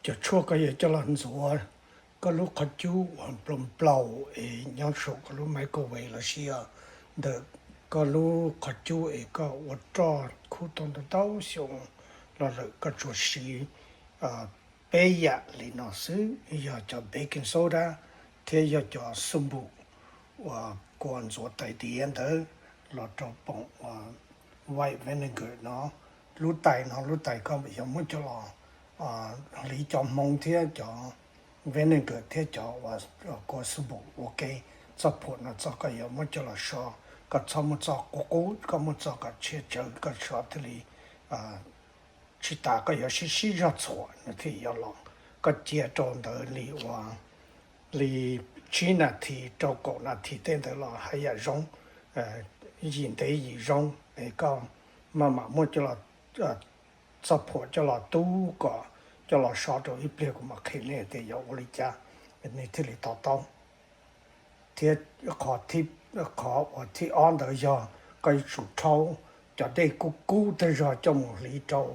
Cov tshuaj koj yuav coj los ntxuav koj lub qhov cub uas nploos nplaum es nyob saum koj lub microwave los sis yog ntawm koj lub qhov cub es koj ua roj khub tau ntau ntau xyoo los lawm, koj tsuas siv peb yam li no xwb, yog cov baking soda thiab yog cov xab npum uas kua ntxuav tais diav ntawd los rau poom white vinegar no. Lub tais no, lub tais koj yog muab coj los hliv cov hmoov thiab cov vinegar thiab cov kua xab npum ua ke. Txoj phuam no txog koj yuav muab coj los so, koj txhob muab txoj qub qub, koj muab txoj kom tshiab tsawv, koj so thiaj li tsis tas koj yuav sib sib zog txhuam nws thiaj yuav los. Koj cia rau ntawd li ua li tsib nas this, rau kaum nas this tej ntawd los haj yam zoo, yim ntev yim zoo. Es koj maj mam muab coj los, txoj phuam coj los tub kom coj los so rau ib pliag kuv mam qhia nej tias yuav ua li cas nws thiaj li to taub. Thiab qhov uas thib ob ntawd yog koj yuav tsum rhaub cov dej kub kub tag zog coj mus hliv rau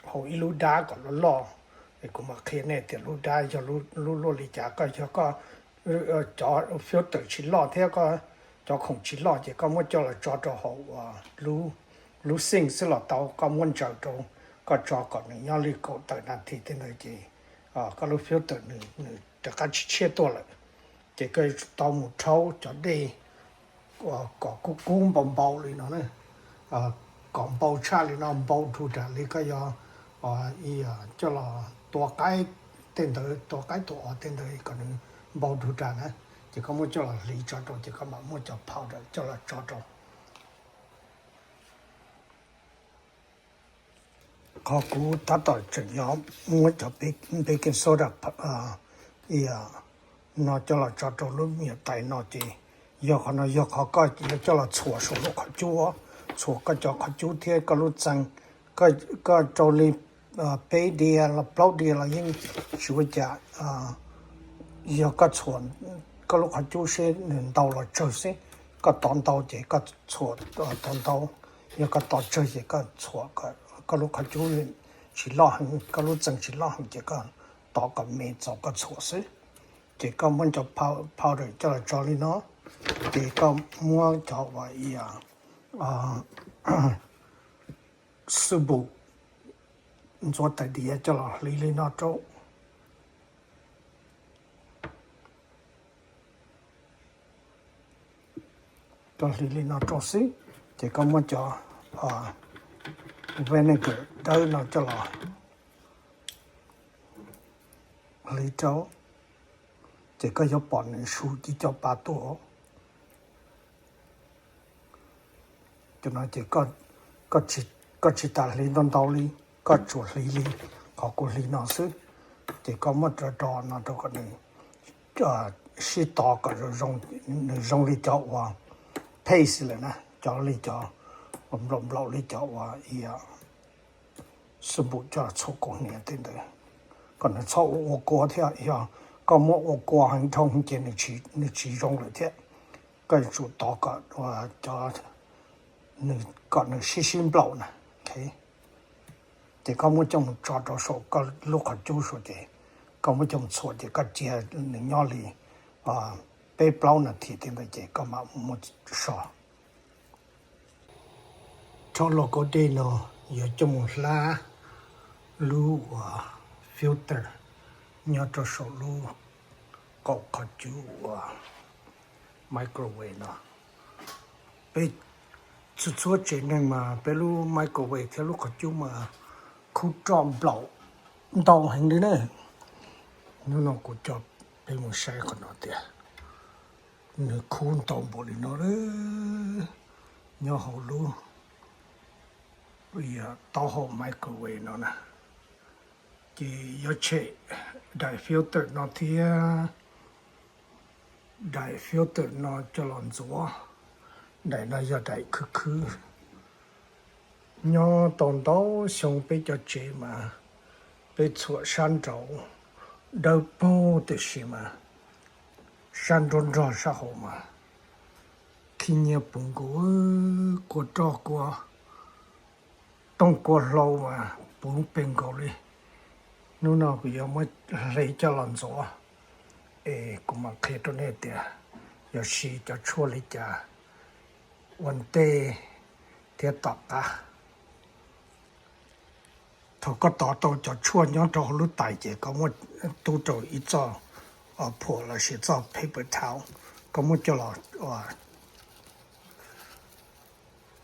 hauv ib lub dab kom loj loj. Kuv mam qhia nej tias lub dab yog lub luaj li cas. Koj yog koj cov filter tsis loj thiab koj cov khoom tsis loj ces koj muab coj los tso rau hauv lub sink xwb los tau. Koj muab ntsaws rau, koj tso kom nws nyob li kaum tawm nas this tej ntawd ces koj lub filter nws rov qab tsis tshiab tuaj lawm. Ces koj yuav tsum tau mus rhaub cov dej kom kub kub npau npau li no, kom npau tshaj li no, npau dhau tas li koj yuav coj los tua qaib tej ntawd, tua qaib tua os tej ntawd kom nws npau dhau tas na. Ces koj muab coj los hliv tso rau ces koj mam muab cov powder coj los tso rau. Qhov kuv tab tom tseem nyob muab cov baking soda no coj los tso rau lub me nyuam tais no ces yog qhov no yog qhov koj yuav coj los txhuam saum lub qhov cub, txhuam koj cov qhov cub thiab koj lub txee. Koj rau li peb diav los plaub diav los yeej tsis ua cas. Yog koj txhuam koj lub qhov cub seb nws ntau los tsawg xwb, koj tov ntau ces koj txhuam tov ntau, yog koj tov tsawg ces koj txhuam, koj lub qhov cub tsis loj heev, koj lub txee tsis loj heev ces koj tov kom me txaus koj txhuam xwb. Ces koj muab cov powder coj los tso li no, ces koj muab cov uas xab npum ntxuav tais diav coj los hliv li no rau. Coj hliv li no rau xwb, ces koj muab cov vinegar dawb no coj los hliv rau, ces koj yuav pom nws su ci co pa tuaj. Cov no ces koj tsis tas hliv ntau ntau li, koj tsuas hliv li qhov kuv hliv no xwb. Ces koj muab rau no rau kom nws sib tov kom nws zoo li cov uas paste lawm na, cov li cov nplaum nplaum li cov uas xab npum coj txhuam kaus hniav tej ntawd, kom nws txhob ua ua kua thiab. Yog koj muab ua kua heev dhau ces nws tsis zoo lawm thiab. Koj yuav tsum tov kom cov, kom nws sib sib nplaum na. Ces koj muab coj mus tso rau saum koj lub qhov cub saum ces koj muab coj mus txhuam ces koj cia nws nyob li peb plaub nas this tej ntawd ces koj mam muab so. Rhaub lauj kaub dej no yuav coj mus hlab lub uas filter nyob rau saum lub qaum qhov cub uas microwave no. Peb txhua txhua tsev neeg mas peb lub microwave thiab lub qhov cub mas khub roj nplaum ntau heev li na. Hnub no kuv coj peb mus saib qhov no tias nws khub ntau npaum li no nyob hauv lub taub hau microwave no na. Ces yuav tshem daim filter no thiab daim filter no coj los ntxuav. Daim no yog daim khwv khwv. Nyob tau ntau xyoo peb cov tsev mas peb txhuam sab nraud dawb paug tiam sis mas sab nruab nrog sab hauv mas khib nyiab puv nkaus, kua roj kua tooj kua hlau mas puv pes nkaus li. Hnub no kuv yuav muab hle coj los ntxuav, es kuv mam qhia rau nej tias yuav siv cov tshuaj li cas ua ntej thiab tom qab. Thaum koj tov tau cov tshuaj nyob rau hauv lub tais ces koj muab tub rau ib txoj phuam los sis txoj paper towel, koj muab coj los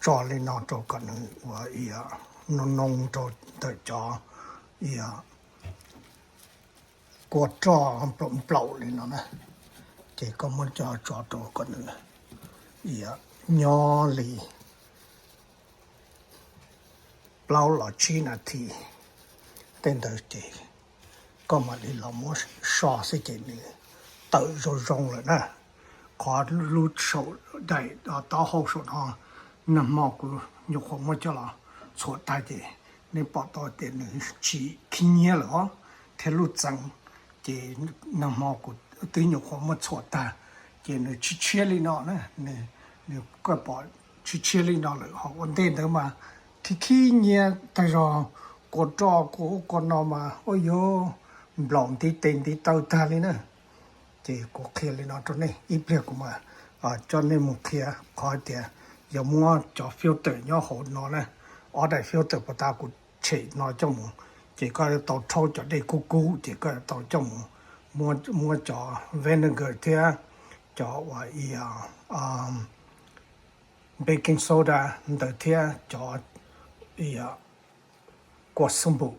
tso li no rau kom nws ua ib yam noo noo rau ntawm cov ib yam kua roj nplaum nplaum li no na. Ces koj muab coj tso rau kom nws ib yam nyob li plaub los tsib nas this tej ntawd ces koj mam li los muab so xwb ces nws tawm zoo zoo lawm na. Qhov lub saum daim taub hau saum no, nag hmo kuv nyuam qhuav muab coj los txhuam tag ces nej pom tau tias nws tsis khib nyiab lawm os, thiab lub txeev. Ces nag hmo kuv twb nyuam qhuav muab txhuam tag ces nws tshiab tshiab li no na, nws, koj pom tshiab tshiab li no lawm. Ho ua ntej ntawd mas khib khib nyiab tag zog, kua roj kua ub kua no mas ua yuav nplaum ntiv tes ntiv taw tag li na. Ces kuv qhia li no rau nej, ib pliag kuv mam coj nej mus qhia qhov tias yog muab cov filter nyob hauv no na, ob daim filter puas tas kuv tshem no coj mus, ces koj yuav tau rhaub cov dej kub kub ces koj yuav tau coj mus muab cov vinegar thiab cov uas baking soda ntawd thiab cov kua xub npum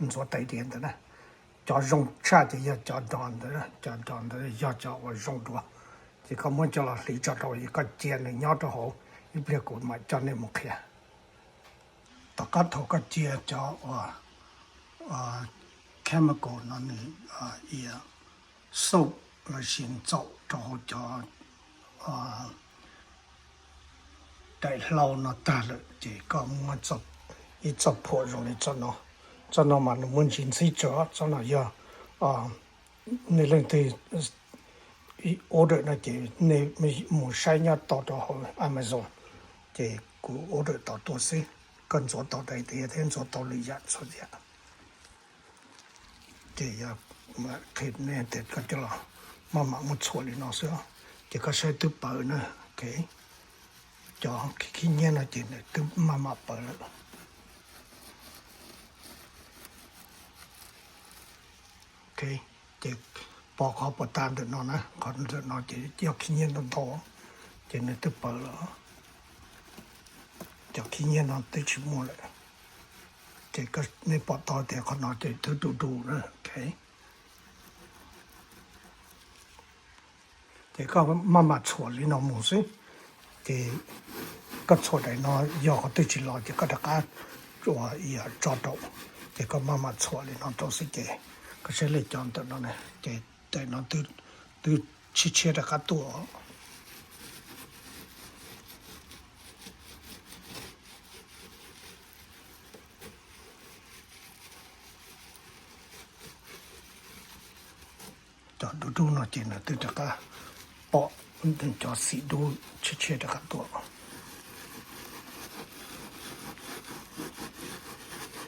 ntxuav tais diav ntawd na. Cov zoo tshaj ces yog cov dos ntawd, cov dos ntawd yog cov uas zoo dua. Ces koj muab coj los hliv tso rau, koj cia nws nyob rau hauv, ib pliag kuv mam coj nej mus qhia. Tom qab thaum koj cia cov uas chemical no nws soak los sis ntxaum rau hauv cov daim hlau no tag lawm ces koj muab ib txoj phuam zoo li txoj no. Txoj no mas nws muaj ntsis ntxhib tsawv, txoj no yog nej leej twg order no ces nej mus saib nyob tau rau hauv Amazon, ces kuv order tau tuaj xwb. Koj ntxuav tau tais diav thiab ntxuav tau lwm yam txhua yam. Ces yog qhia nej tias koj coj los maj mam muab txhuam li no xwb, ces koj saib twb pawv na. Cov khib khib nyiab no ces nws twb maj mam pawv lawm. Ces pom qhov puas tas ntawm no na, qhov ntawm no ces yog khib nyiab ntau ntau, ces nws twb pawv lawm. Cov khib nyiab no twb tsis muaj lawm. Ces nej pom tau tias qhov no ces twb du du na. Ces koj maj mam txhuam li no mus xwb. Ces koj txhuam daim no yog qhov twg tsis los ces koj rov qab tso rau. Ces koj maj mam txhuam li no rau xwb ces koj saib li cov ntawm no na, ces daim no twb tshiab tshiab rov qab tuaj. Cov dub dub no ces nws twb rov qab pom cov xim dub tshiab tshiab rov qab tuaj.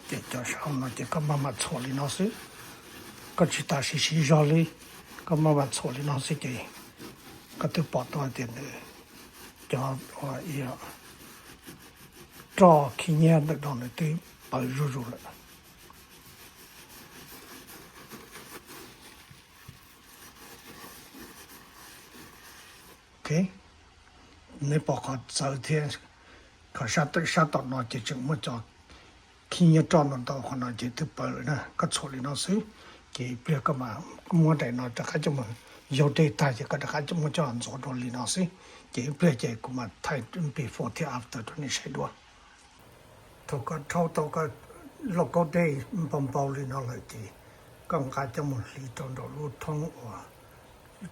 Ces cov saum no ces koj maj mam txhuam li no xwb. Koj tsis tas siv siv zog li, koj maj mam txhuam li no xwb ces koj twb pom tau hais tias nws cov roj khib nyiab ntawm no nws twb pawv zuj zus lawm. Neb pom qhov txawv thiab, qhov sab tom no ces tseem muaj cov khib nyiab roj ntau ntau, qhov no ces twb pawv lawm na. Koj txhuam li no xwb, ces pliag koj mam muab daim no rov qab coj mus yaug dej tag ces koj rov qab muab coj ntxuav dua li no xwb. Ces ib pliag ces kuv mam thaij before thiab after rau nej saib dua. Thaum koj rhaub tau koj lauj kaub dej npau npau li no lawm ces koj nqa coj mus hliv rau nraum lub thoob uas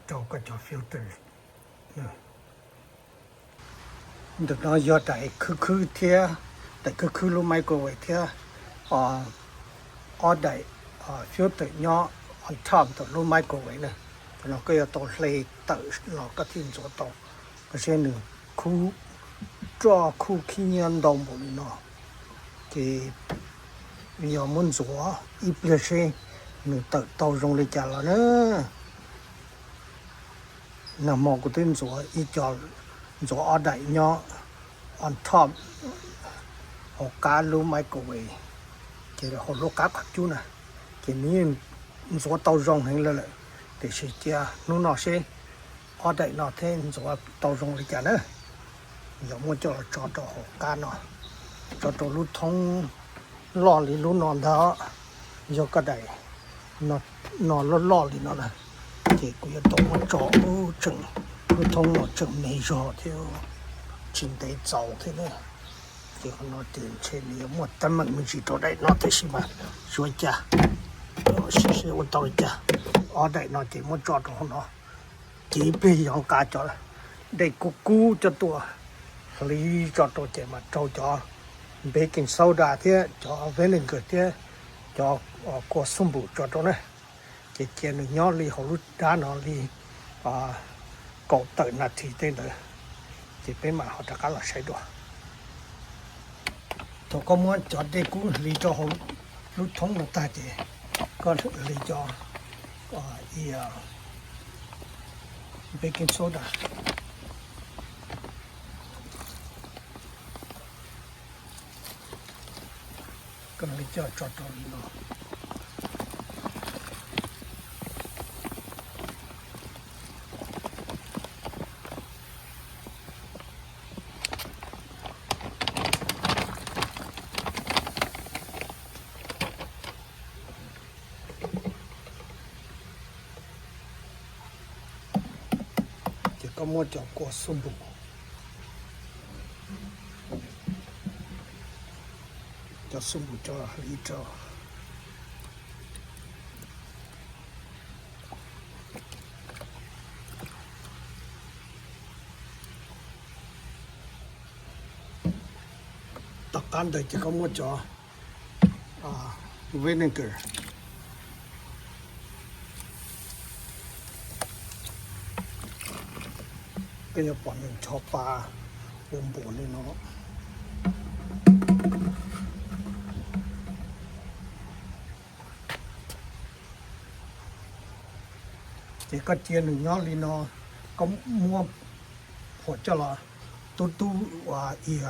rau koj cov filter. Ntawm no yog daim khwb khwb thiab, daim khwb khwb lub microwave thiab ob daim filter nyob on top ntawm lub microwave na. Tam no koj yuav tau hle tawm los koj thiaj ntxuav tau. Koj saib nws khub roj khub khib nyiab ntau npaum li no, ces yog muab ntxuav ib pliag seb nws tawm tau zoo li cas los na. Nag hmo kuv twb ntxuav ib co, ntxuav ob daim nyob on top hauv qab lub microwave, ces hauv lub qab qhov cub na, ces nws yeej ntxuav tau zoo heev li lawm. Tiam sis cia hnub no seb ob daim no thiab ntxuav tau zoo li cas na. Yog muab coj los tso rau hauv qab no, tso rau lub thoob loj li lub no ntag. Yog koj daim no loj loj li no na, ces kuv yuav tau muab tso ub tseem, lub thoob no tseem me zog thiab tsis ntev txaus thiab na. Ces qhov no ces ntshe nws yuav muaj teeb meem me ntsis rau daim no tiam sis mas tsis ua cas, seb ua tau li cas. Ob daim no ces muab tso rau hauv no, ces ib pliag yuav nqa cov dej kub kub coj tuaj hliv tso rau ces mam rau cov baking soda thiab cov vinegar thiab cov kua xub npum tso rau na. Ces cia nws nyob li hauv lub dab no li kaum tawm nas this tej ntawd, ces peb mam ho rov qab los saib dua. Thaum koj muab cov dej kub hliv rau hauv lub thoob no tag ces koj hliv cov baking soda, koj hliv coj tso rau li no. Ces koj muab cov kua xub npum, cov xub npum coj los hliv rau. Tom qab ntawd ces koj muab cov vinegar, koj yuav pom nws ncho pa ua npuas li no. Ces koj cia nws nyob li no, koj muab phuam coj los tub tub ua i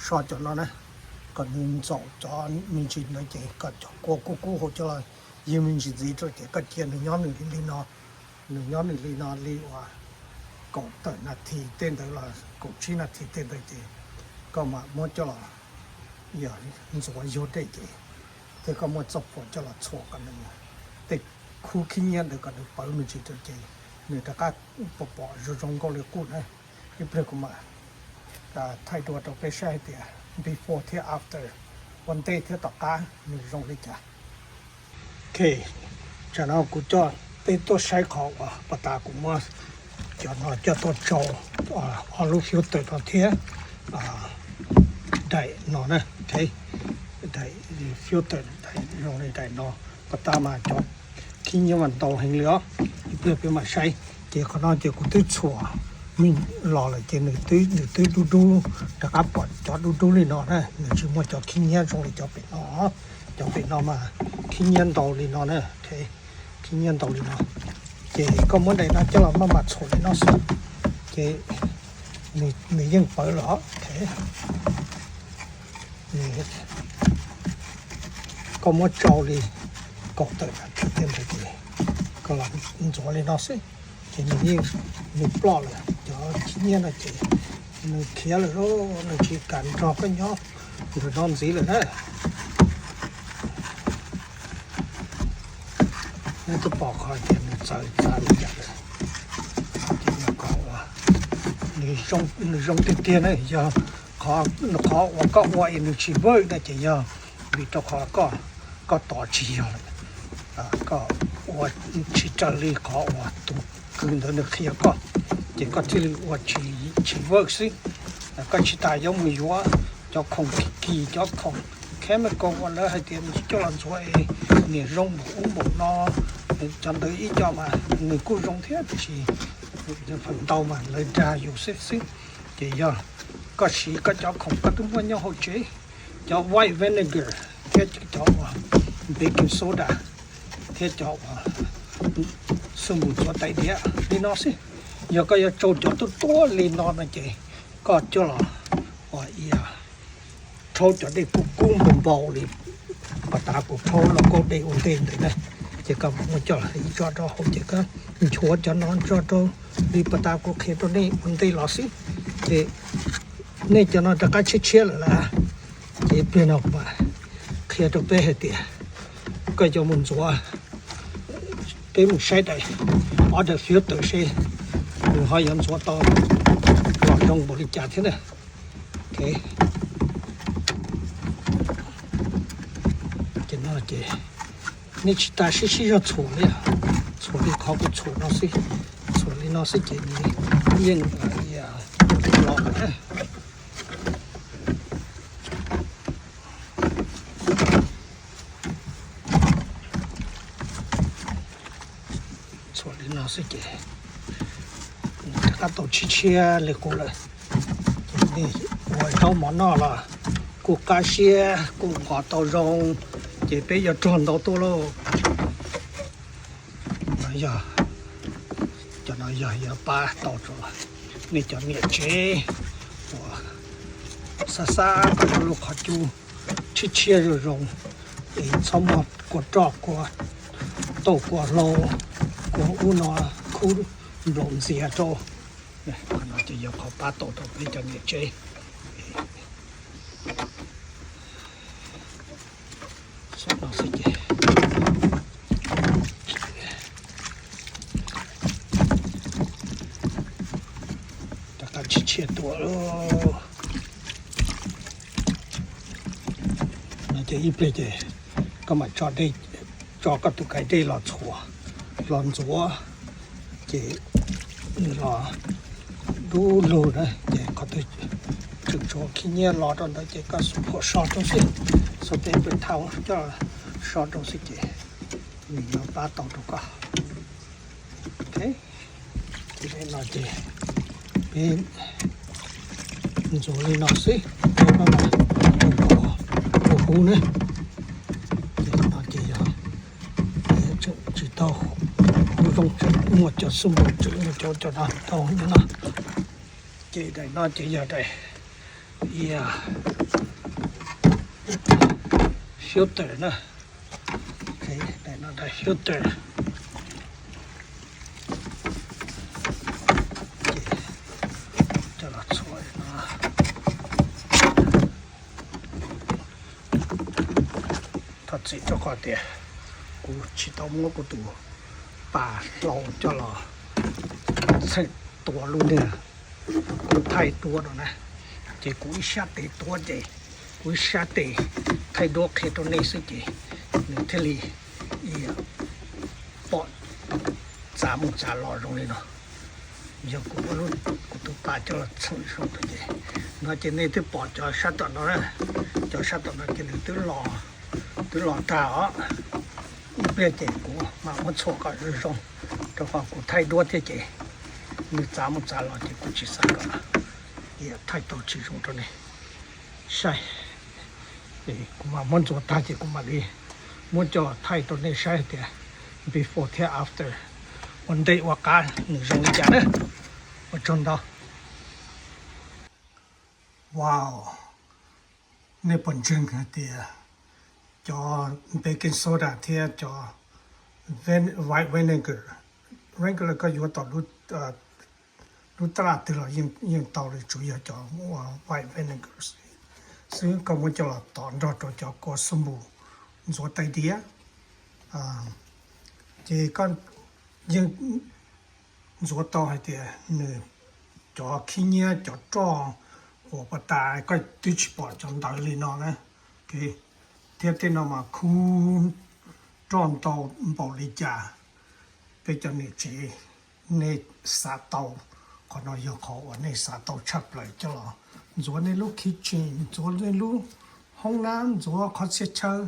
so cov no na, kom nws ntxaum cov me ntsis ntawd ces kom cov kua kub kub hauv coj los ywg me ntsis ntxiv rau ces koj cia nws nyob nws li no, nws nyob nws li no li uas kaum tawm nas this tej ntawd los kaum tsib nas this tej ntawd ces koj mam muab coj los yog ntxuav yug dej ces thiab koj muab txoj phuam coj los txhuam kom nws tej khub khib nyiab ntawd kom nws pawv me ntsis rau ces nws rov qab pom pom zoo zoo nkauj li qub na. Ib pliag kuv mam thaij dua rau peb saib hais tias before thiab after, ua ntej thiab tom qab nws zoo li cas. Ok, tsam no kuv coj peb tuaj saib qhov uas pas tas kuv muab cov no coj tuaj tsau ob lub filter no thiab daim no na, ok, daim filter daim zoo li daim no, pas tas mas cov khib nyiab mas ntau heev li os. Ib pliag peb mam saib. Ces qhov no ces kuv twb txhuam me los lawm ces nws twb dub dub, rov qab pom cov dub dub li no na, nws tsis muaj cov khib nyiab zoo li cov pem no. Cov pem no mas khib nyiab ntau li no na, khib nyiab ntau li no. Ces koj muab daim no coj los maj mam txhuam li no xwb, ces nws yeej pawv lawm. Koj muab tsau li kaum tawm nas this tej ntawd ces koj los ntxuav li no xwb, ces nws yeej, nws ploj lawm. Cov khib nyiab no ces nws khiav lawm lauj, nws tsis kam nrog koj nyob ntawm no ntxiv lawm na. Nej twb pom qhov tias nws txawv txav li cas lawm. Qhov uas nws zoo tiag tiag na yog qhov uas koj ua es nws tsis work na ces yog vim rau qhov koj tos tsis yog lawm, koj ua tsis raws li qhov uas tus kws ntawd nws qhia koj, ces koj thiaj li ua tsis work xwb. Koj tsis tas yuav mus yuav cov khoom kim kim, cov khoom chemical uas lawv hais tias coj los ntxuav es niam zoo npaum ub npaum no, cov ntawd ib co mas nws kuj zoo thiab tiam sis feem ntau mas lawv dag yus xwb xwb. Ces yog koj siv koj cov khoom koj twb muaj nyob hauv tsev, cov white vinegar thiab cov baking soda, thiab cov uas xub npus ntxuav tais diav li no xwb. Yog koj yuav tsau cov tuab tuab li no no ces koj coj los ua ib yam rhaub cov dej kub kub npau npau li pas tas kuv rhaub lauj kaub dej ua ntej ntawd na, ces koj mam muab coj ib tso rau hauv ces koj nchuav cov no tso rau li pas tas kuv qhia rau nej ua ntej los xwb. Ces nej cov no rov qab tshiab tshiab lawm lauj, ces pliag no kuv mam qhia rau peb hais tias koj yuav mus ntxuav, peb mus saib daim, ob daim filter seb nws ho yuav ntxuav tau los zoo npaum li cas thiab na. Ces no ces nej tsis tas sib sib zog txhuam li, txhuam li qhov kuv txhuam no xwb, txhuam li no xwb ces nws yeej los na. Txhuam li no xwb ces nws rov qab tau tshiab tshiab li qub lawm. Ces nej ua zaub mov noj los kuj qab siab kuj nqos tau zoo, ces peb yuav rog ntau tuaj lauj. No yog, cov no yog yuav pab tau rau nej cov niam tsev uas xav xav kom lub qhov cub tshiab tshiab zoo zoo, es txhob muaj kua roj kua tauj kua hlau kua ub no khub nplaum ntxias rau. Qhov no ces yog qhov pab tau rau peb cov niam tsev. Xwb no xwb ces rov qab tshiab tshiab tuaj lauj. No ces ib pliag ces koj mam tso dej, tso koj tus kais dej los txhuam, los ntxuav, ces nws los dub lug na, ces qhov twg tseem tshuav khib nyiab los rau ntawd ces koj xub phuam so rau xwb, xub tej pes thau coj so rau xwb ces nws yuav pab tau rau koj. Ok, no ces peb ntxuav li no xwb, ua huv ne, ces no ces yog tseem tsis tau huv zoo, tseem muaj cov xub npus, tseem muaj cov cov no tau li no. Ces daim no ces yog daim filter na. Daim no daim filter. Coj los txhuam no. Thov txim rau qhov tias kuv tsis tau muab kuv tus pas hlau coj los txheem tua lub niag kuv thaij duab no na. Ces kuv ib sab tes tuav ces kuv ib sab tes thaij duab qhia rau nej xwb ces nws thiaj li pom txav mus txav los zoo li no. Yog kuv muab kuv tus pas coj los txheem zoo rau ces no ces nej twb pom cov sab tom no na, cov sab tom no ces nws twb los, twb los tag os. Ib pliag ces kuv mam muab txhuam kom zoo zoo, rau qhov kuv thaij duab thiab ces nws txav mus txav los ces kuv tsis xav kom thaij tau tsis zoo rau nej saib. Kuv mam muab ntxuav tag ces kuv mam li muab coj thaij rau nej saib hais tias before thiab after, ua ntej ua qab nws zoo li cas na. Ua tsaug ntau. Wow, nej puas ntseeg hais tias cov baking soda thiab cov white vinegar, regular koj yuav tom lub taj laj twg los yeej tau li, tsuas yog cov white vinegar xwb koj muab coj los tom nrog rau cov kua xub npus ntxuav tais diav, ces koj yeej ntxuav tau hais tias nws cov khib nyiab cov roj uas pas tas koj twb tsis pom cov ntawd li no na. Thiab tej no mas khub roj ntau npaum li cas, peb cov niam tsev nej xav tau, qhov no yog qhov uas nej xav tau tshaj plaws coj los ntxuav nej lub kitchen, ntxuav nej lub hoob nab, ntxuav qhov txhia chaw.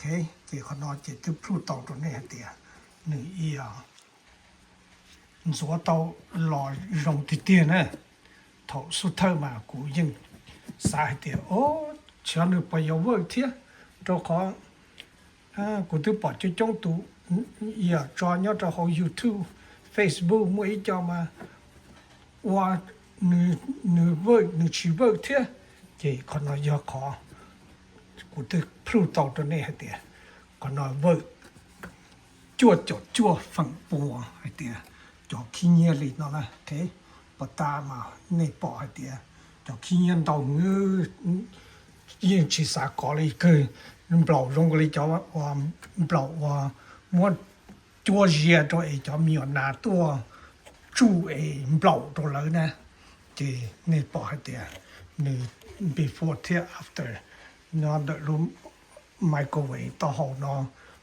Ces qhov no ces twb prove tau rau nej hais tias nws ntxuav tau los zoo tiag tiag na. Thaum xub thawj mas kuv yeej xav hais tias, o, xyov nws puas yuav work thiab, rau qhov kuv twb pom coob coob tus yam tso nyob rau hauv YouTube, Facebook muaj ib co mas ua nws vawj nws tsis vawj thiab. Ces qhov no yog qhov kuv twb plhuj tau rau nej hais tias qhov no vawj cuaj caum cuaj feem pua hais tias cov khib nyiab li no na. Pos tas mas nej pom hais tias cov khib nyiab ntau, yeej tsis xav kov li kawg. Nplaum zoo li cov uas nplaum uas muab cuab zias rau es cov me nyuam nas tuaj tsuj es nplaum rau lawv na. Ces nej pom hais tias nws before thiab after nyob ntawm lub microwave taub hau no,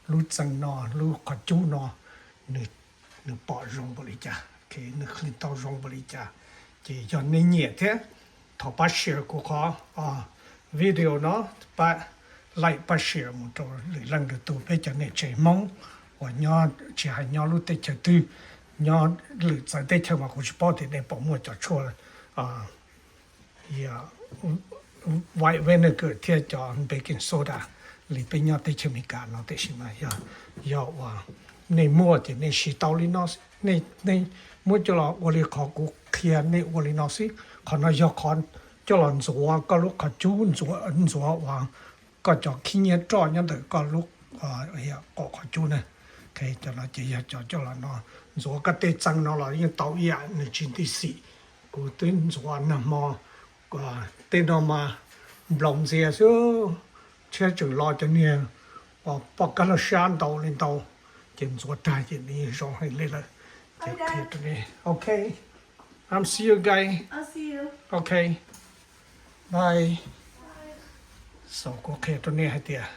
lub txee no, lub qhov cub no, nws pom zoo npaum li cas, nws clean tau zoo npaum li cas. Ces yog nej nyiam thiab, thov pab share kuv qhov video no, pab like pab share mus rau lwm leej lwm tus, peb cov niam tsev Hmoob uas nyob tsis hais nyob lub teb chaws twg, nyob lwm txawv teb chaws mas kuv tsis paub tias nej pom muaj cov tshuaj white vinegar thiab cov baking soda li peb nyob teb chaws Amelikas no, tiam sis mas yog uas nej muaj ces nej siv tau li no, nej muab coj los ua li qhov kuv qhia nej ua li no xwb. Qhov no yog qhov coj los ntxuav koj lub qhov cub, ntxuav uas koj cov khib nyiab roj nyob ntawm koj lub qaum qhov cub na. Cov no ces yog cov coj los no ntxuav. Koj tej txee no los yeej tau ib yam, nws tsis nti xim. Kuv twb ntxuav nag hmo, tej no mas nplaum ntxias xwb, tshiab tseem lo cov niag poj kab laj sab ntau li ntau, ces ntxuav tag ces nws zoo heev li lawm. Ces qhia rau nej, okay, I'm see you guys, okay, bye. So kuv qhia rau nej hais tias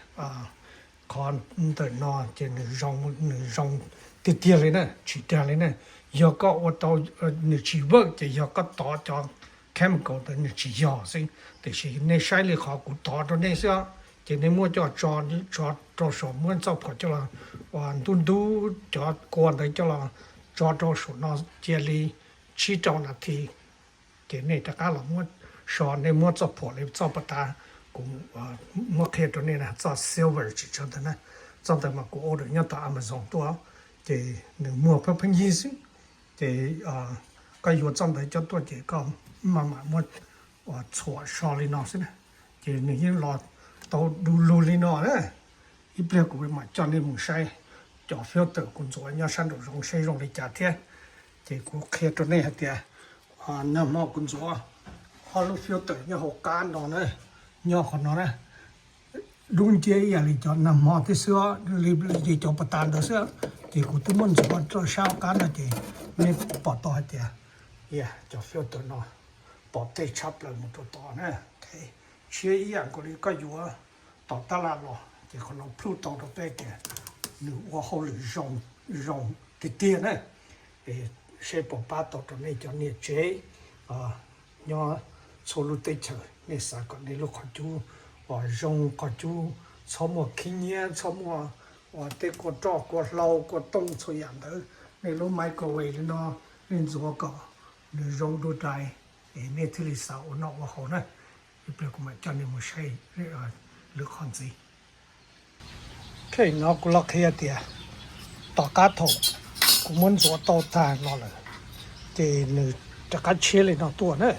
qhov ntawm no ces nws zoo, nws zoo tiag tiag li na, tsis dag li na. Yog koj ua tau nws tsis vawj ces yog koj tov cov chemical ntawd nws tsis yog xwb, tiam sis nej saib li qhov kuv tov rau nej xwb, ces nej muab coj tso, tso rau saum, muab txoj phuam coj los ua ntub ntub cov kua ntawd coj los tso rau saum no cia li tsib rau nas this. Ces nej rov qab los muab so, nej muab txoj phuam li txoj pos tas kuv muab qhia rau nej na, txoj silver tsis tso ntawd na. Txoj ntawd mas kuv order nyob tom Amazon tuaj, ces nws muag pheej pheej yig xwb. Ces koj yuav txoj ntawd coj tuaj ces koj maj mam muab txhuam so li no xwb na, ces nws yeej los tau du lug li no na. Ib pliag kuv mam coj nej mus saib cov filter kuv ntxuav nyob sab nraum zoov saib zoo li cas thiab. Ces kuv qhia rau nej hais tias nag hmo kuv ntxuav ob lub filter nyob hauv qab no na, nyob qhov no na, dub nciab ib yam li cov nag hmo thiab xwb, li cov pos tas ntawd xwb. Ces kuv twb muab ntxuav rau sab hauv qab no ces nej pom tau hais tias cov filter no pom tej tshaj plaws mus rau tod na. Tshiab ib yam nkaus li koj yuav tom tab laj los, ces qhov no plhuj tau rau peb tias nws ua hauj lwm zoo tiag tiag na. Seb puas pab tau rau nej cov niam tsev nyob txhua lub teb chaws, nej xav kom nej lub qhov cub uas zoo, qhov cub txhob muaj khib nyiab, txhob muaj uas tej kua roj kua hlau kua tooj txhua yam ntawd, nej lub microwave li no, nej ntxuav kom nws zoo dua dais, es nej thiaj li xav ua noj ua haus na. Ib pliag kuv mam coj nej mus saib lwm qhov ntxiv. Ok, no kuv los qhia tias tom qab thaum kuv muab ntxuav tau tag no lawm, ces nws rov qab tshiab li no tuaj na.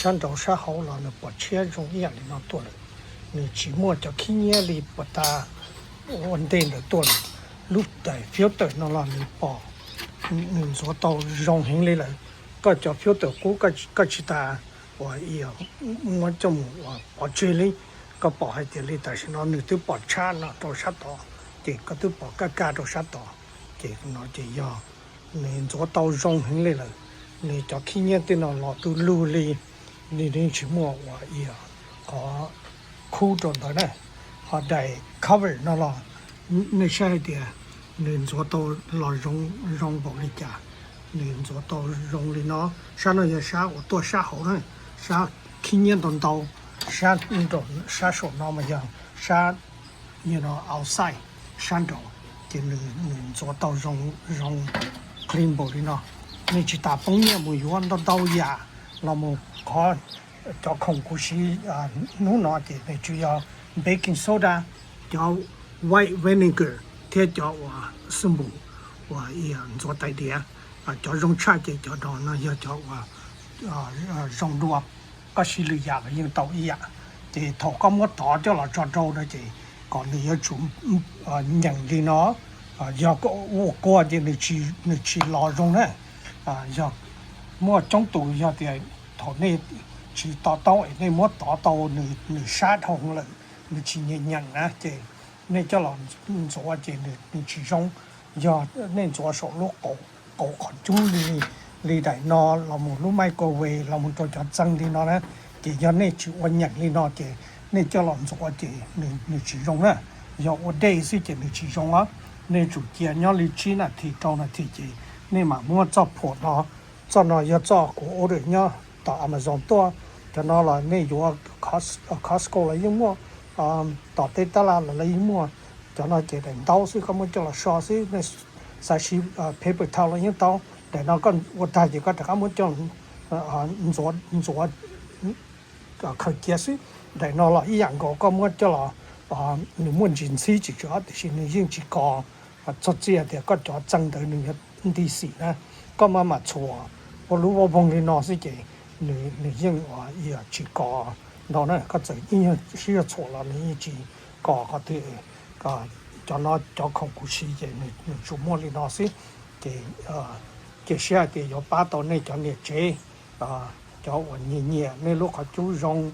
Sab nraud sab hauv los nws pom tshiab zoo ib yam li no tuaj lawm. Nws tsis muaj cov khib nyiab li puas tas ua ntej ntawd tuaj lawm. Lub daim filter no los nws pom, nws ntxuav tau zoo heev li lawm. Koj cov filter qub koj tsis tas uas muab coj mus ua pov tseg li. Koj pom hais tias li tam sim no nws twb pom tshab no rau sab tod, ces koj twb pom kaj kaj rau sab tod, ces no ces yog nws ntxuav tau zoo heev li lawm. Nws cov khib nyiab tej no los tu lug li, nws yeej tsis muaj ua qhov khub rau ntawd na. Ho daim cover no los nej saib hais tias nws ntxuav tau los zoo, zoo npaum li cas. Nws ntxuav tau zoo li no, sab no yog sab uas tuaj sab hauv na, sab khib nyiab ntau ntau, sab nraum sab saum no mas yog sab outside, sab nraud, ces nws ntxuav tau zoo, zoo clean npaum li no. Nej tsis tas poob nyiaj mus yuav ntau ntau yam los mus qhov, cov khoom kuv siv hnub no ces nws tsuas yog baking soda, cov white vinegar, thiab cov uas xwb npus uas ntxuav tais diav. Cov zoo tshaj ces cov no no yog cov uas zoo dua, koj siv lwm yam los yeej tau ib yam. Ces thaum koj muab tov coj los tso rau no ces kom nws yuav tsum nyeem li no. Yog koj ua kuag ces nws tsis los zoo na. Yog muaj coob tus yog tias thaum nej tsis to taub es nej muab tov tau nws sab dhau lawm, nws tsis nyeem nyeem na ces nej coj los ntxuav ces nws tsis zoo. Yog nej ntxuav saum lub qauv qhov cub li, li daim no los mus lub microwave los mus rau cov txee li no na, ces yog nej tsis ua nyeem li no ces nej coj los ntxuav ces nws tsis zoo na. Yog ua dej xwb ces nws tsis zoo os. Nej tsum cia nyob li tsib nas this rau nas this ces nej mam muab txoj phuam no. Txoj no yog txoj kuv order nyob tom Amazon tuaj. Cov no los nej yuav Costco los yeej muaj, tom tej tab laj los yeej muaj. Cov no ces daim ntaub xwb, koj muab coj los so xwb, nej xav siv paper towel los yeej tau. Daim no koj ua tag ces koj rov qab muab coj ntxuav, ntxuav khaws cia xwb. Daim no los ib yam nkaus, koj muab coj los, nws muaj ntsis ntxhib tsis tsw tiam sis nws yeej tsis kos. Txog txij tias koj cov txee ntawd nws yuav nti xim na, koj mam mam txhuam ua lub voj voog li no xwb ces nws yeej tsis kos ntau na. Koj txawm ib nyuag sib zog txhuam los nws yeej tsis kos qhov twg. Cov no cov khoom kuv siv ces nws tsuas muaj li no xwb. Ces cia siab hais tias yuav pab tau nej cov niam tsev, cov uas nyiam nyiam nej lub qhov cub zoo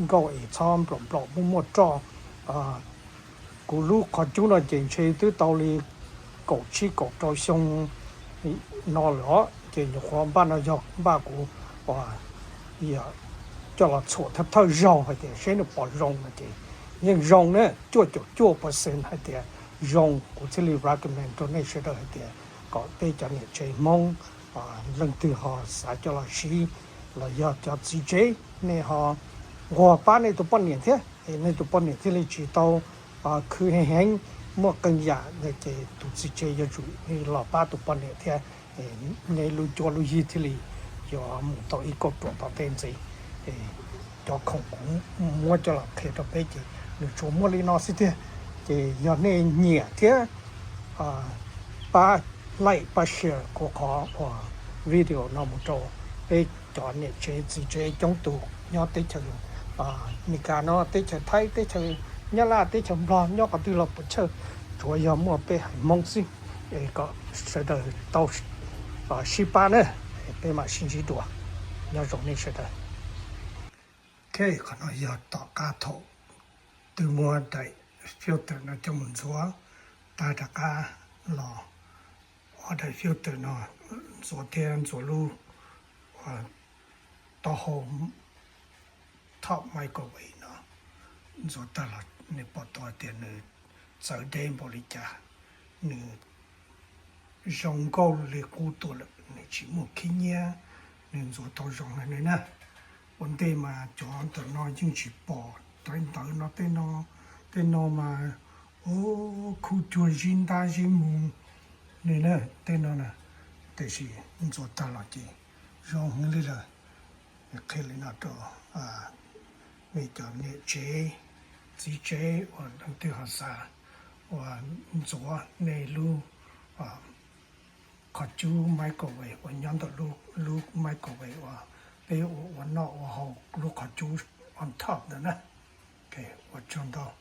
nkauj es txhob nplaum nplaum muaj muaj roj. Kuv lub qhov cub no ces ntshe twb tau li kaum tsib kaum rau xyoo no lawm os. Ces nyuam qhuav npaj no yog npaj kuv coj los txhuam thawj thawj zaug hais tias seb nws pom zoo no ces yeej zoo na, cuaj caum cuaj percent hais tias zoo. Kuv thiaj li recommend rau nej sawv daws hais tias kom peb cov niam tsev Hmoob leej twg ho xav coj los siv los yog cov txiv tsev nej ho nquag pab nej tus poj niam thiab, nej tus poj niam thiaj li tsis tau khwv heev heev, muaj qee yam ces tus txiv tsev yuav tsum los pab tus poj niam thiab. Nej lub cuab lub yig thiaj li yuav mus tau ib kauj ruam tom tej ntxiv. Cov khoom kuv muab coj los qhia rau peb ces nws tsuas muaj li no xwb tiag. Ces yog nej nyiam thiab pab like pab share kuv qhov uas video no mus rau peb cov niam tsev txiv tsev coob tus nyob teb chaws Amelikas no, teb chaws Thaib, teb chaws Nyab Laj, teb chaws Nplog, nyob qhov twg los puas chawj, tsuav yog muaj peb haiv Hmoob xwb. Es kom sawv daws tau sib pab na, peb mam sib ntsib dua. Nyob zoo nej sawv daws. Ok, qhov no yog tom qab thaum twb muab daim filter no coj mus ntxuav tag rov qab los, ob daim filter no ntxuav thiab ntxuav lub taub hau top microwave no ntxuav tag los nej pom tau tias nws txawv deb npaum li cas, nws zoo nkauj li qub tuaj lawm, nws tsis muaj khib nyiab, nws ntxuav tau zoo heev li na. Ua ntej mas cov ntawm no yeej tsis pom, ntawv no tej no, tej no mas khub cuag zib ntab zib mus li na, tej no na, tiam sis ntxuav tag los ces zoo heev li lawm. Qhia li no rau nej cov niam tsev, txiv tsev uas leej twg ho xav uas ntxuav nej lub qhov cub microwave uas nyob ntawm lub microwave uas peb ua ua noj ua haus lub qhov cub on top ntawd na. Ok, ua tsaug ntau.